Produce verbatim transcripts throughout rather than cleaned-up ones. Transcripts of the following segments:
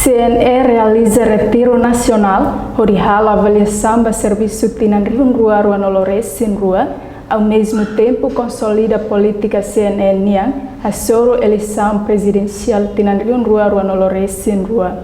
C N E realiza retiru nasionál hodi halo avaliasaun ba servisu tinan rihun rua ruanulu resin rua, ao mesmo tempo konsolida polítika C N E nian hasoru eleisaun prezidensiál tinan rihun rua ruanulu resin rua.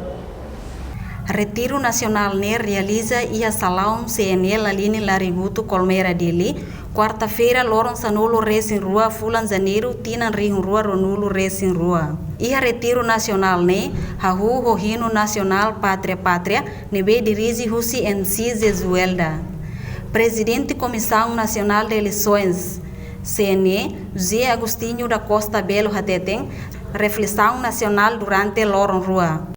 Retiru nasionál ne'e realiza iha salaun C N E Lalini Laributu Kolmera Dili, kuarta-feira loron sanulu resin rua fulan Janeiru tinan rihun rua ruanulu resin rua. Iha retiru nasionál ne'e hahú ho hinu nasionál Pátria Pátria ne'ebé dirije husi M C Zezuelda. Prezidente Komisaun Nasionál de Eleisoens, C N E, José Agostinho da Costa Belo hateten, reflesaun nasionál durante loron rua.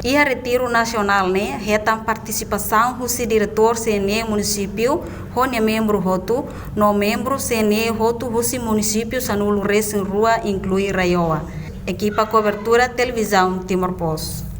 Iha retiru nasionál ne'e hetan partisipasaun husi diretór C N E munisípiu ho nia membru hotu, no membru C N E hotu husi munisípiu sanulu resin rua, inklui RAEOA. Ekipa kobertura Televizaun Timor Post.